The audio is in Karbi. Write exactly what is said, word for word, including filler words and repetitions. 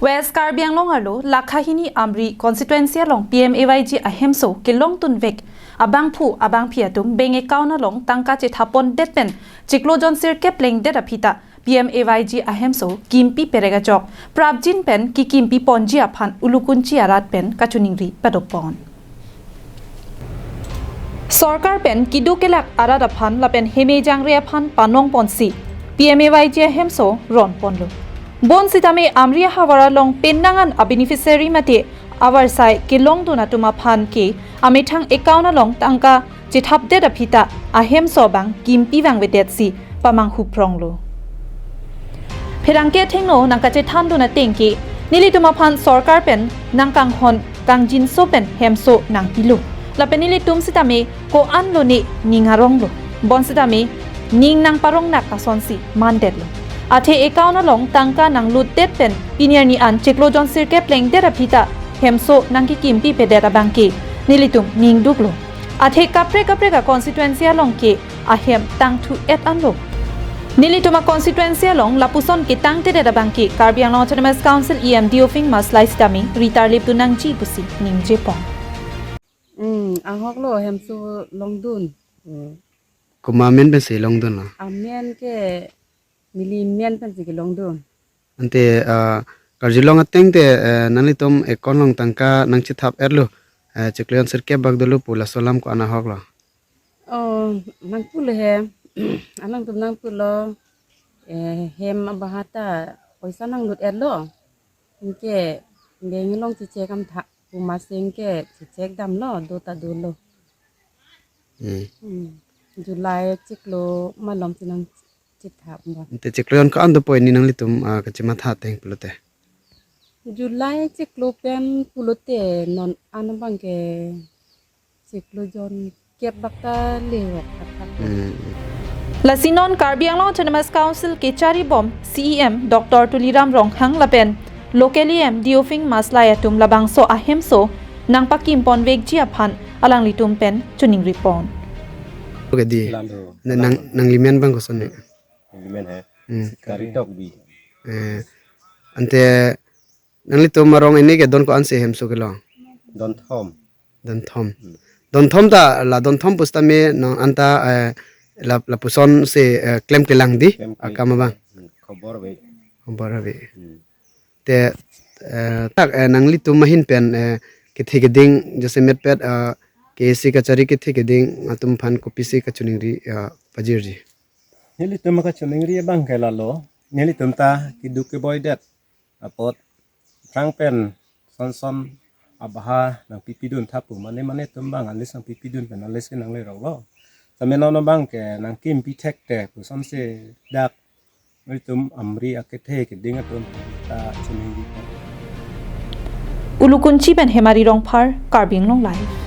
West Karbi Anglong arlo Lakha hini Amri constituency along P M A Y G ahemso kelongdun vek abangphu abangphi atum bank account along tangka chethap pondet pen chiklo jon sirkep lengdet aphi ta P M A Y G ahemso kimpi perek ajok prapjin pen kikimpi ponji aphan Ulukunchi arat pen kachiningri padopon. Sorkar pen keduk kelak arat aphan lapen heme jangre aphan panong ponsi P M A Y G ahemso ron ponlo. Bonsitame Amri ahavar along penang an a beneficiary mate avarsai kelongdun atum aphan ke amethang account along tangka chethapdet aphi ta ahemso abang kimpi vangvedet si pamanghu pronglo. Pherangke athengno nangkachethandun ateng ke nelitum aphan sorkar pen nangkanghon kangjinso pen hemso nangpilo. Lapen nelitum sitame ko-an lone ning aronglo. Bonsitame ning nangparong nak asonsi mandetlo. Athe account along tangka nanglutdet pen pini arni an chiklo jon sirkep lengdet aphi ta hemso nangkikimpi pedet abang ke nelitum ningduklo. Athe kaprek kaprek a constituency along ke ahem tangthu et anlo. Nelitum a constituency along lapuson ketangtedet abang ke Karbi Anglong Autonomous Council E M Deophing Maslai sitame ritar lipdun nangji pusi ningjepon. Hmm, ahoklo hemso longdun. Hmm. Komat amen pensi longdunlo? Amen ke neli men pensi kelongdun. Ante, ah, karjulong ateng te, eh, nanglitum account along tangka nangchethap etlo, eh, chiklo jon sirkep bak dolo pu laso alam ko-an ahoklo? Oh, nangpulo he. Alangtum nangpulo, eh, hem abaha ta poisa nanglut etlo. Anke bank along checheck damtha pu maseng ke checheck damlo, do ta dolo. Hmm. Hmm. July chiklo malom si nangchethap ba. Ante chiklo jon ko-an dopo pini nanglitum, ah, kachimatha ateng pulote? July chiklo pen pulote non an abang ke chiklo jon kep bak ta lewok thakthak. Hmm. Lasi non Karbi Anglong Autonomous Council kecharibom C E M Doctor Tuliram Ronghang lapen local E M Deophing Maslai atum labangso ahemso nangpakim ponvekji aphan alanglitum pen chiningripon. Okay, di. Lalo. Na-, nang, nangli men abang koson ne? Nangli men he. Hmm. Karitok bi. Eh, ante nanglitum arong ini ke don ko-an si hemso kelong? Don thom. Don thom. Hmm. Don thom ta la don thom pusitame non anta, eh, la, lapuson si, eh, klem kelang di. Klem ke-, akam abang. Hmm, khobor ave. Khobor ave. Hmm. Te, eh, tak, eh, nanglitum ahin pen, eh, kethe keding jasemet pet, eh, K A C kachari kethe keding atum aphan kopisi kachiningri, eh, pajirji? Nelitum kachiningri abang ke lalo. Nelitum ta keduk keboi det apot aphrang pen son son abaha nangpipidun tha pu mane mane atum abang a-list nangpipidun pen a-list ke nangleroklo. Tame non abang ke nangkimpi thekte pu sonsi dak nelitum Amri akethe keding atum ta chiningri. Ulukunchi pen Hemari Rongphar, Karbi Anglong Live.